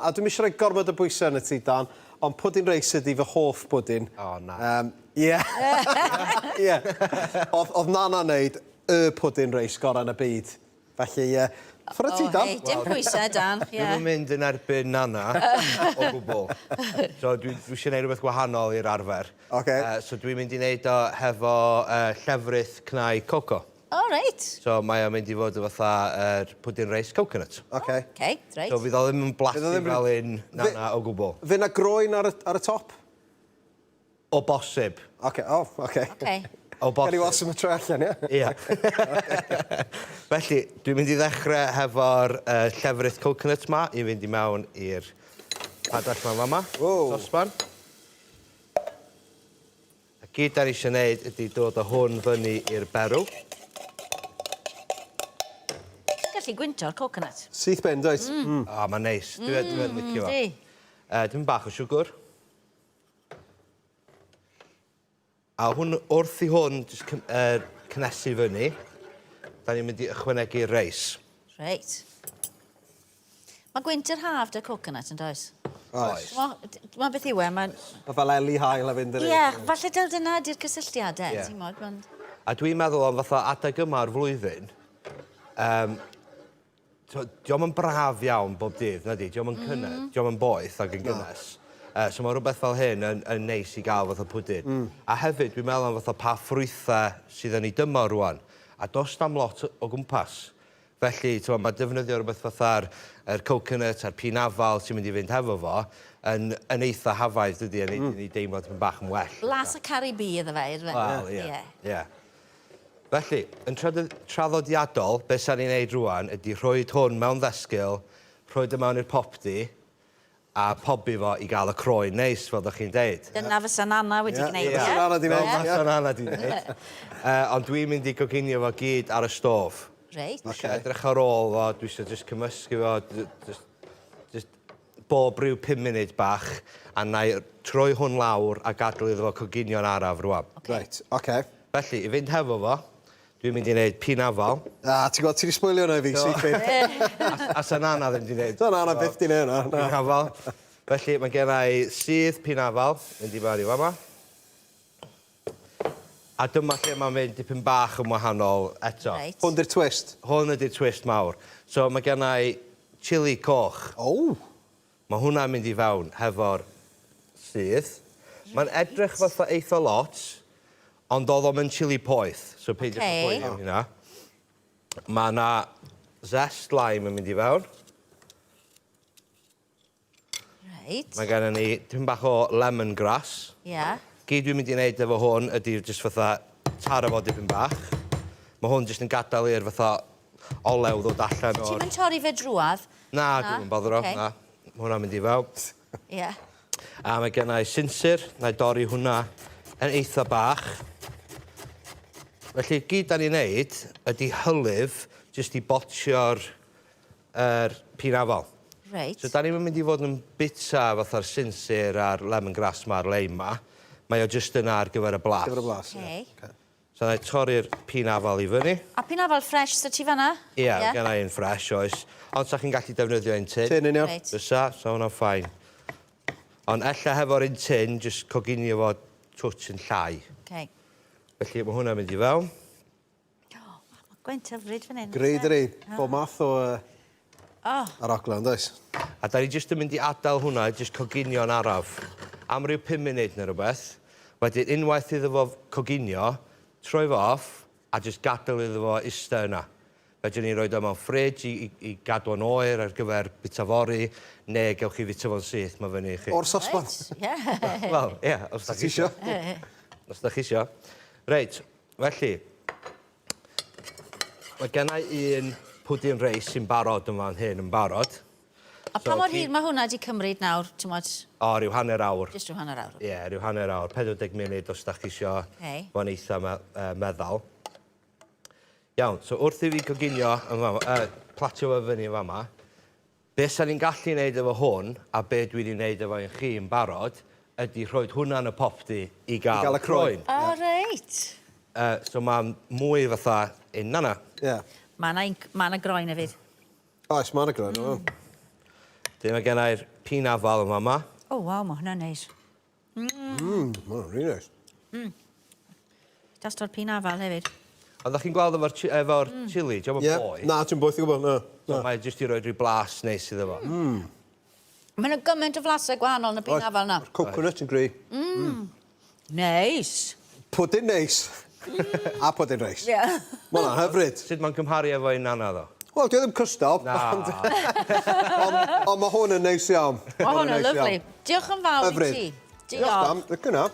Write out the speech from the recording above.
A dwi'm eisiau rhoi gormod o bwysau arnat ti, Dan, ond pwdin reis ydi fy hoff bwdin. O, na. Yym, ie. Ie. O'dd o'dd Nana'n neud y pwdin reis gorau yn y byd. Felly, yy, ffwrdd â ti, Dan. O, hei, dim pwysau, Dan. Ie. Dwi'm yn mynd yn erbyn Nana o gwbl. So dwi dwi eisiau neud rhywbeth gwahanol i'r arfer. Ocê. Yy, so dwi'n mynd i neud o hefo yy llefrith cnau coco. O reit. So mae o'n mynd i fod yn fatha yr pwdin reis coconut. Oce. Oce, reit. So fydd o ddim yn blasu fel un Nana o gwbl. Fydd 'na groen ar y ar y top? O bosib. Oce, o, oce. Oce. O bosib. Gawn ni weld sut mae'n troi allan, ie? Ia. Felly, dwi'n mynd i ddechrau hefo'r uh, llefrith coconut ma i fynd i mewn i'r padell ma fama. Wow. Sosban. A gyd da ni eisiau neud ydy dod â hwn fyny i'r berw. Ti'n gallu gwynto'r coconut. Syth bin, dwyt? Mm. Mm. O, mae'n neis. Dwi mm, dwi yn licio fo. Dwi'n bach o siwgr. A hwn, wrth i hwn jyst cyn, uh, cynnesu fyny, da ni'n mynd i ychwanegu'r reis. Reit. Mae gwynt yr haf 'da coconut yn does? Oes. T'mo' beth yw e ma'n... Ma' fel eli haul a fynd yr... Ie, falle taw dyna ydi'r cysylltiade yeah. ti'n mod ma'n... A dwi'n meddwl am fatha adeg yma o'r flwyddyn, um, di o'm yn braf iawn bob dydd, na di? Di o'm yn cynnes, mm. di o'm yn boeth ac yn gynnes. Uh, so mae rhywbeth fel hyn yn, yn neis i gael fatha pwdin. Mm. A hefyd, dwi'n meddwl am fatha pa ffrwythau sydd yn ei dymor rwan. A does na'm lot o gwmpas. Felly, t'mod, ma' defnyddio rwbeth fatha'r yr coconut a'r pîn afal sy'n mynd i fynd hefo fo yn yn eitha hafaidd dydi? Yn neud i ni deimlo tipyn bach yn well. Blas y Caribî iddo fe i'r fe? Wel, ie. Ie. Felly, yn trad- traddodiadol, be' 'san ni'n neud rŵan ydi rhoid hwn mewn ddesgyl, rhoid o mewn i'r popty, A pobi fo i gael y croen neis, fel dach chi'n deud. Dyna fysa Nana wedi gwneud, ie? Ie, fysa Nana 'di neud. Fel fysa Nana 'di neud. Yy, ond dwi'n mynd i goginio fo gyd ar y stôf. Reit. Dwi isio edrych ar ôl fo, dwi isio jyst cymysgu fo, jyst jyst bob ryw pum munud bach, a wna i troi hwn lawr a gadael iddo fo coginio'n araf rŵan. Ocê. Reit, ocê. Felly, i fynd hefo fo, Dwi'n mynd i neud pin afal. Ah, ti'n gweld, ti 'di sboilio hwnna i fi, syth bin. A sa Nana ddim 'di neud. Sa Nana byth 'di neud hwnna, na. Pin afal. Felly, mae gen i sudd pin afal, mynd i mewn i fama. A dyma lle mae'n mynd dipyn bach yn wahanol eto. Reit. Hwn 'di'r twist. Hwn ydi'r twist mawr. So mae gen i chili coch. O! Mae hwnna'n mynd i fewn hefo'r sudd. Mae'n edrych fatha eitha lot, ond oedd o'm yn chili poeth, so peidiwch â poeni am hynna. Mae 'na zest lime yn mynd i fewn. Reit. Mae gennym ni tipyn bach o lemon grass. Ie. Yeah. Gyd dwi'n mynd i wneud efo hwn ydy jyst fatha taro fo dipyn bach. Mae hwn jyst yn gadael i'r fatha olew ddod allan o'r... So ti'm yn torri fe drwadd? Na, dwi'm yn boddro, na. Ma' hwnna'n mynd i fewn. Ie. A mae genna i sinsir, na i dorri hwnna yn eitha bach. Felly, gyd da ni'n neud ydy hylif jyst i botio'r er pîn afal. Reit. So da ni'm yn mynd i fod yn bita fatha'r sinsir a'r lemongrass 'ma a'r leim 'ma. Mae o jyst yna ar gyfer y blas. Gyfer y blas, ie. Okay. Ocê. So na i torri'r pîn afal i fyny. A pîn afal ffresh sy ti fan'na? Ie, yeah, genna i un ffresh, oes. Ond sa chi'n gallu defnyddio un tin. Tin union. Reit. Fysa, so hwnna'n fine. Ond ella hefo'r un tin, jyst coginio fo twtsh yn llai. Okay. Felly mae hwnna'n mynd i fewn. O, mae gwynt hyfryd fan hyn. Greu dydi? Bob math o uh, oh. aroglau, yn does? A da ni jyst yn mynd i adael hwnna, jyst coginio'n araf. Am ryw 5 munud neu rhywbeth. Wedyn unwaith iddo fo coginio, troi fo off a jyst gadael iddo fo ista yna. Fedrwn ni roid o mewn ffridge i, i, i gadw o'n oer ar gyfer bita fory, neu gewch chi fita fo'n syth, mae fyny i chi. O'r sosban? Reit, ie. Wel, ie, os da chi isio. Os da chi isio. Reit, Felly, mae genna i un pwdin reis sy'n barod yn fan hyn yn barod. A pa mor hir mae hwnna 'di cymryd nawr, t'mod? O, ryw hanner awr. Jyst ryw hanner awr. Ie, yeah, ryw hanner awr, 40 munud os da chi isio okay. fo'n eitha me uh, meddal. Iawn, so wrth i fi coginio, yn fama, uh, platio fo fyny yn fama, Be 'sa ni'n gallu neud efo hwn, a be dwi 'di neud efo un chi yn barod, ydi rhoid hwnna yn y popty i gael, I gael y croen. O reit. Yy so ma'n mwy fatha un na na. Ie. Ma' 'na inc- ma' 'na groen hefyd. Oes, ma' 'na groen mm. Dyn mae gennau'r pinafal yma yma. O, waw, mae hwnna'n neis. Mmm, ma' hwnna'n rili neis. Dasto'r pinafal hefyd. Ond ddech chi'n gweld efo'r chi- efo'r chili, dio'm yn Ie. boeth. Na, ti'n boeth i gwbl, na. So mae jyst i roi rhyw blas neis iddo fo. Mae yna gymaint o flasau gwahanol yn y pinafal na. Mae'r coconut yn gry. Neis. Pwdin neis. A pwdin reis. Ie. Ma' hwnna'n hyfryd. Sut mae'n cymharu efo un nana ddo? Wel, dio ddim cystal. Na. Ond, ond, ond mae hwn yn neis iawn. Mae hwn yn neis lyfli. iawn. Diolch yn fawr i Hyfryd. ti. Diolch, Dam. Diolch yna.